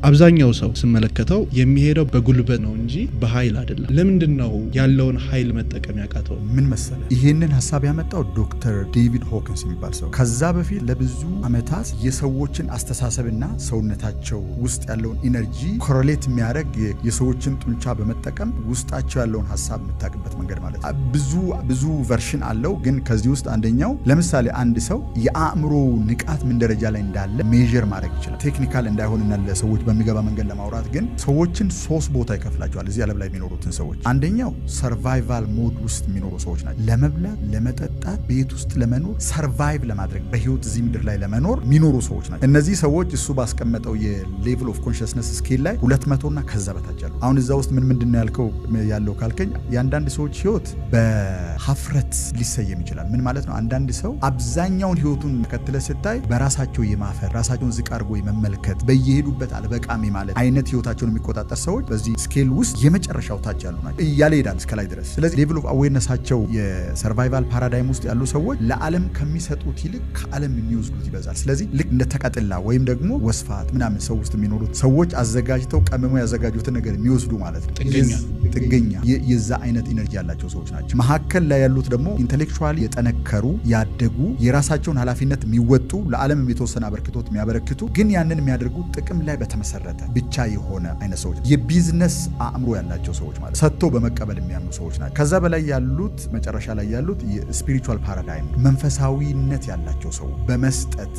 አብዛኛው ሰው ስመለከተው የሚሄደው በጉልበት ነው እንጂ በኃይል አይደለም። ለምንድን ነው ያለውን ኃይል መጠቀም ያቃተው? ምን መሰለ፣ ይህንን ሀሳብ ያመጣው ዶክተር ዴቪድ ሆኪንስ የሚባል ሰው ከዛ በፊት ለብዙ ዓመታት የሰዎችን አስተሳሰብና ሰውነታቸው ውስጥ ያለውን energy correlate የሚያደርግ፣ የሰዎችን ጡንቻ በመጠቀም ውስጣቸው ያለውን ሀሳብ የምታውቅበት መንገድ ማለት ነው። ብዙ ብዙ version አለው፣ ግን ከዚህ ውስጥ አንደኛው ለምሳሌ አንድ ሰው የአእምሮ ንቃት ምን ደረጃ ላይ እንዳለ measure ማድረግ ይችላል። Technical እንዳይሆንና ለሰዎች በሚገባ መንገድ ለማውራት ግን ሰዎችን ሶስት ቦታ ይከፍላቸዋል። እዚህ ዓለም ላይ የሚኖሩትን ሰዎች አንደኛው survival mode ውስጥ የሚኖሩ ሰዎች ናቸው። ለመብላት፣ ለመጠጣት፣ ቤት ውስጥ ለመኖር፣ survive ለማድረግ፣ በህይወት እዚህ ምድር ላይ ለመኖር የሚኖሩ ሰዎች ናቸው። እነዚህ ሰዎች እሱ ባስቀመጠው የ level of consciousness scale ላይ 200 እና ከዛ በታች ያሉ። አሁን እዛ ውስጥ ምን ምንድን ነው ያልከው ያለው ካልከኝ የአንዳንድ ሰዎች ህይወት በሀፍረት ሊሰየም ይችላል። ምን ማለት ነው? አንዳንድ ሰው አብዛኛውን ህይወቱን ተከትለ ስታይ በራሳቸው የማፈር፣ ራሳቸውን ዝቅ አድርጎ የመመልከት፣ በየሄዱበት አልበቃም ማለት አይነት ህይወታቸውን የሚቆጣጠር ሰዎች በዚህ scale ውስጥ የመጨረሻው ታች ያሉ ናቸው እያለ ይሄዳል እስከ ላይ ድረስ። ስለዚህ level of awareness ኣቸው የ survival paradigm ውስጥ ያሉ ሰዎች ለዓለም ከሚሰጡት ይልቅ ከዓለም የሚወስዱት ይበዛል። ስለዚህ ልክ እንደ ተቀጥላ ወይም ደግሞ ወስፋት ምናምን ሰው ውስጥ የሚኖሩት ሰዎች አዘጋጅተው ቀምመው ያዘጋጁትን ነገር የሚወስዱ ማለት ነው። ጥገኛ። ጥገኛ፣ የዛ አይነት energy ያላቸው ሰዎች ናቸው። መካከል ላይ ያሉት ደግሞ intellectually የጠነከሩ፣ ያደጉ፣ የራሳቸውን ኃላፊነት የሚወጡ፣ ለዓለም የተወሰነ አበርክቶት የሚያበረክቱ፣ ግን ያንን የሚያደርጉት ጥቅም ላይ በተመሰረተ ብቻ የሆነ አይነት ሰዎች፣ የቢዝነስ አእምሮ ያላቸው ሰዎች ማለት ሰጥቶ በመቀበል የሚያምኑ ሰዎች ናቸው። ከዛ በላይ ያሉት፣ መጨረሻ ላይ ያሉት የ spiritual paradigm፣ መንፈሳዊነት ያላቸው ሰዎች፣ በመስጠት፣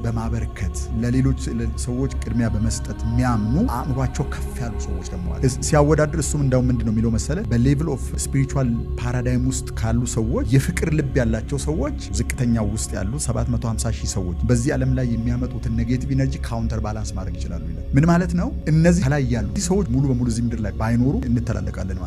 በማበርከት፣ ለሌሎች ሰዎች ቅድሚያ በመስጠት የሚያምኑ፣ አእምሯቸው ከፍ ያሉ ሰዎች ደግሞ አሉ። ሲያወዳድር እሱም እንዳው ምንድን ነው የሚለው መሰለ፣ በ level of spiritual paradigm ውስጥ ካሉ ሰዎች የፍቅር ልብ ያላቸው ሰዎች ዝቅተኛው ውስጥ ያሉ 750 ሺህ ሰዎች በዚህ ዓለም ላይ የሚያመጡትን negative energy counter balance ማድረግ ይችላሉ ይላል። ምን ማለት ነው? እነዚህ ከላይ ያሉ ሰዎች ሙሉ በሙሉ እዚህ ምድር ላይ ባይኖሩ እንተላለቃለን ማለት